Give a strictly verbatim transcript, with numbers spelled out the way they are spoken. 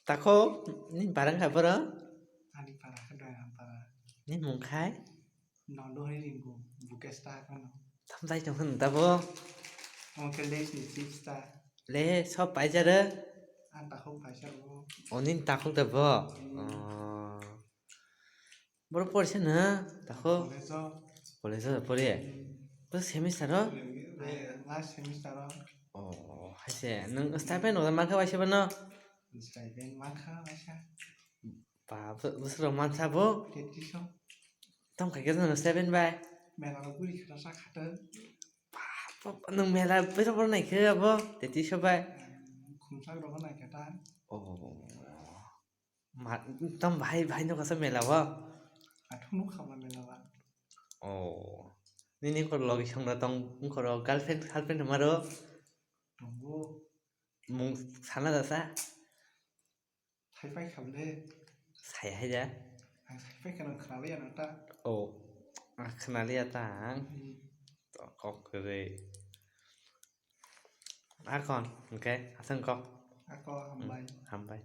Takhuk, nini para wngkha borok? Ani para khe Doyram para. Nini mung khai? Nondo hai ringo, Bukesh ta phano. Tamo dai tong phano tabo? Omo khe Lays ni chips ta. Le, sob paijaro? Ang takhuk paisa bo. O, nini takhuk da bo? Hmm. Oh. Borok porisa no, takhuk? College o. College o pore? Hmm. Bo semester o? Eh, last semester o. Oh, hai se. Nwng stipend rok mankha waisa bono? Stipend mankha waisa. Ba, bo-, bwswk rok mansa bo? Tetrish o. Tamo khai khe nwng stipend bai? Mela rok bwrwi khata sa khata. Ba, bo-, nwng mela bwswk rok nai khe abo? Tetrish o bai? Hmm, khumsa rok nai khe ta. Oh. Ma, tamo bahai, bahai nukha sa mela o? Athuk nukha ma mela o. Oh. Nini khoro logi song rok tong, khoro girlfriend, girlfriend maro? Tongo. Mung sana da sa? Sai pai kha le. Sai hai da? Ang sai pai khana khna le ya na ta. Oh. Ah, khna le ya ta ang. Hmm. To kok re. Akon, okay, asang kok. Ako hambai. Hmm, hambai.